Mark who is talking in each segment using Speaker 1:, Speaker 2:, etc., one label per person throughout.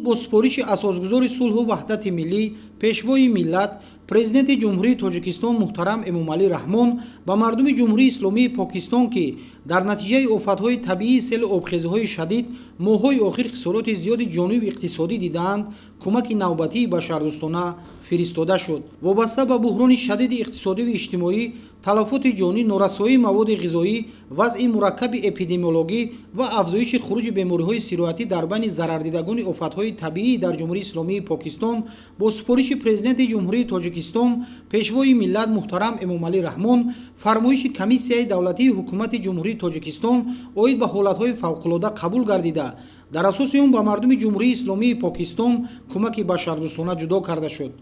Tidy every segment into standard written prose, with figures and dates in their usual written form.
Speaker 1: Бо супориши Асосгузори сулҳу ваҳдати миллӣ, Пешвои миллат, Президенти Ҷумҳурии Тоҷикистон муҳтарам Эмомалӣ Раҳмон ба мардуми Ҷумҳурии Исломии Покистон, ки дар натиҷаи офатҳои табиии селу обхезиҳои шадид моҳҳои охир хисороти зиёди ҷониву иқтисодӣ дидаанд, кӯмаки навбатии башардӯстона фиристода шуд. Вобаста ба буҳрони шадиди иқтисодиву иҷтимоӣ, талафоти ҷонӣ, норасоии маводи ғизоӣ, вазъи мураккаби эпидемиологӣ ва афзоиши хуруҷи бемориҳои сироятӣ дар байни зарардидагони офатҳои табиӣ дар Ҷумҳурии Исломии Покистон, бо супориши Президенти Ҷумҳурии Тоҷикистон, Пешвои миллат муҳтарам Эмомалӣ Раҳмон, фармоиши Комиссияи давлатии Ҳукумати Ҷумҳурии Тоҷикистон оид ба ҳолатҳои фавқулода қабул гардида, дар асоси он ба мардуми Ҷумҳурии Исломии Покистон кӯмаки башардӯстона ҷудо карда шуд.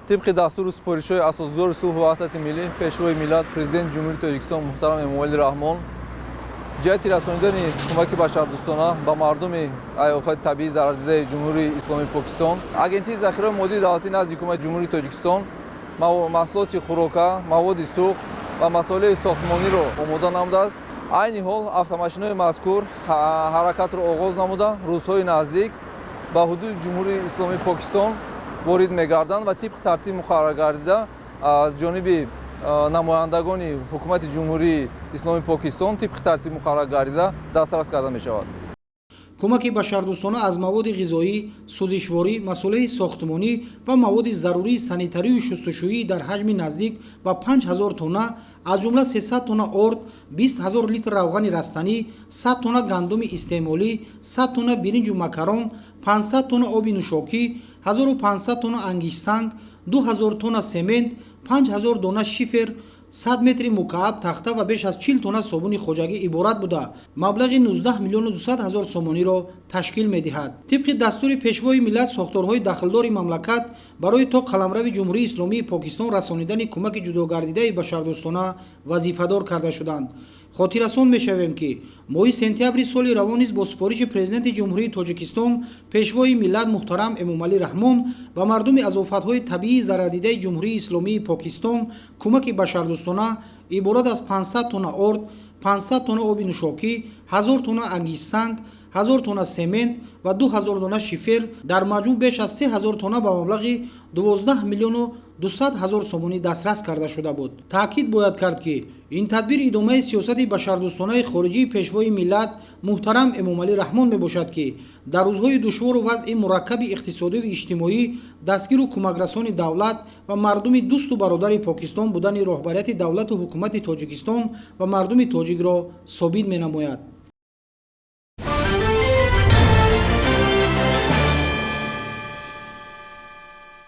Speaker 2: Тибқи дастуру супоришҳои Асосгузори сулҳу ваҳдати миллӣ, Пешвои миллат, Президенти Ҷумҳурии Тоҷикистон муҳтарам Эмомалӣ Раҳмон, ҷиҳати расонидани кӯмаки башардӯстона ба мардуми офати табиӣ зарардидаи Ҷумҳурии Исломии Покистон, Агентии захираҳои моддии давлатӣ назди Ҳукумати Ҷумҳурии Тоҷикистон маҳсулоти хӯрока, маводи сӯхт ва масолеҳи сохтмониро омода намудааст. Айни ҳол автомошинаҳои мазкур ҳаракатро оғоз намуда, рӯзҳои наздик ба ҳудуди Ҷумҳурии Исломии Покистон ворид мегарданд ва тибқи тартиби муқарраргардида аз ҷониби намояндагони Ҳукумати Ҷумҳурии Исломии Покистон тибқи тартиби муқарраргардида дастрас карда мешавад.
Speaker 1: Кӯмаки башардӯстона аз маводи ғизоӣ, сӯзишворӣ, масолеҳи сохтмонӣ ва маводи зарурии санитарию шустушӯӣ дар ҳаҷми наздик ба 5000 тонна, аз ҷумла 300 тонна орд, 20 ҳазор литр равғани растанӣ, 100 тонна гандуми истеъмолӣ, 100 тонна биринҷу макарон, 500 тонна оби нӯшокӣ, 1500 тонна ангиштсанг, 2000 тонна семент, 5000 дона шифер, 100 метри мукааб тахта ва беш аз 40 тонна собуни хоҷагӣ иборат буда, маблағи 19 миллиону 200 ҳазор сомониро ташкил медиҳад. Тибқи дастури Пешвои миллат, сохторҳои дахлдори мамлакат барои то қаламрави Ҷумҳурии Исломии Покистон расонидани кӯмаки ҷудогардидаи башардӯстона вазифадор карда шуданд. Хотиррасон мешавем, ки моҳи сентябри соли равон низ бо супориши Президенти Ҷумҳурии Тоҷикистон, Пешвои миллат муҳтарам Эмомалӣ Раҳмон ба мардуми аз офатҳои табиии зарардидаи Ҷумҳурии Исломии Покистон кӯмаки башардӯстона иборат аз 500 тонна орд, 500 тонна оби нӯшокӣ, 1000 тонна ангиштсанг, 1000 тонна семент ва 2000 дона шифер, дар маҷмӯъ беш аз 3000 тонна ба маблағи 12 миллиону 200 ҳазор сомонӣ дастрас карда шуда буд. Таъкид бояд кард, ки ин тадбир идомаи сиёсати башардӯстонаи хориҷии Пешвои миллат муҳтарам Эмомалӣ Раҳмон мебошад, ки дар рӯзҳои душвору вазъи мураккаби иқтисодиву иҷтимоӣ дастгиру кӯмакрасони давлат ва мардуми дӯсту бародари Покистон будани роҳбарияти давлату ҳукумати Тоҷикистон ва мардуми тоҷикро собит менамояд.